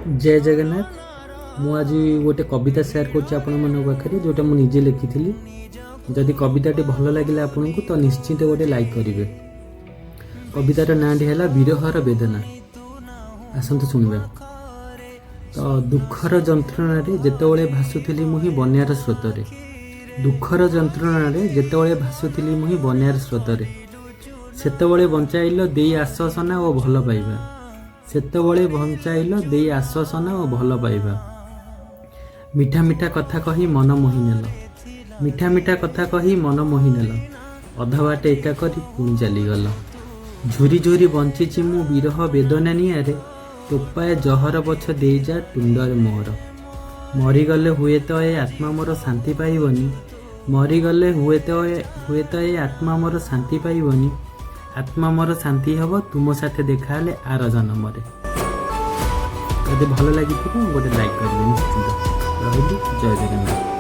ଜୟ ଜଗନ୍ନାଥ। ମୁଁ ଆଜି ଗୋଟେ କବିତା ସେୟାର କରୁଛି ଆପଣମାନଙ୍କ ପାଖରେ, ଯେଉଁଟା ମୁଁ ନିଜେ ଲେଖିଥିଲି। ଯଦି କବିତାଟି ଭଲ ଲାଗିଲା ଆପଣଙ୍କୁ, ତ ନିଶ୍ଚିତ ଗୋଟେ ଲାଇକ୍ କରିବେ। କବିତାର ନାଁଟି ହେଲା ବିରହର ବେଦନା। ଆସନ୍ତୁ ଶୁଣିବା। ତ ଦୁଃଖର ଯନ୍ତ୍ରଣାରେ ଯେତେବେଳେ ଭାସୁଥିଲି ମୁହିଁ ବନ୍ୟାର ସ୍ରୋତରେ, ଦୁଃଖର ଯନ୍ତ୍ରଣାରେ ଯେତେବେଳେ ଭାସୁଥିଲି ମୁହିଁ ବନ୍ୟାର ସ୍ରୋତରେ, ସେତେବେଳେ ବଞ୍ଚାଇଲ ଦେଇ ଆଶ୍ୱାସନା ଓ ଭଲ ପାଇବା। ସେତେବେଳେ ବଞ୍ଚାଇଲ ଦେଇ ଆଶ୍ୱାସନା ଓ ଭଲ ପାଇବା। ମିଠା ମିଠା କଥା କହି ମନ ମୋହି ନେଲ, ମିଠା ମିଠା କଥା କହି ମନ ମୋହି ନେଲ, ଅଧବାଟେ ଏକା କରି ପୁଣି ଚାଲିଗଲ। ଝୁରି ଝୁରି ବଞ୍ଚିଛି ମୁଁ ବିରହ ବେଦନା ନିଆଁରେ, ଟୋପାଏ ଜହର ପଛେ ଦେଇଯା ତୁଣ୍ଡରେ ମୋର। ମରିଗଲେ ହୁଏତ ଏ ଆତ୍ମା ମୋର ଶାନ୍ତି ପାଇବନି, ମରିଗଲେ ହୁଏତ ଏ ଆତ୍ମା ମୋର ଶାନ୍ତି ପାଇବନି। ଆତ୍ମା ମୋର ଶାନ୍ତି ହେବ ତୁମ ସାଥେ ଦେଖାହେଲେ ଆର ଜନ୍ମରେ। ଯଦି ଭଲ ଲାଗିଥିବ, ଗୋଟେ ଲାଇକ୍ କରିବେ ନିଶ୍ଚିନ୍ତ। ରହିଲି, ଜୟ ଜଗନ୍ନାଥ।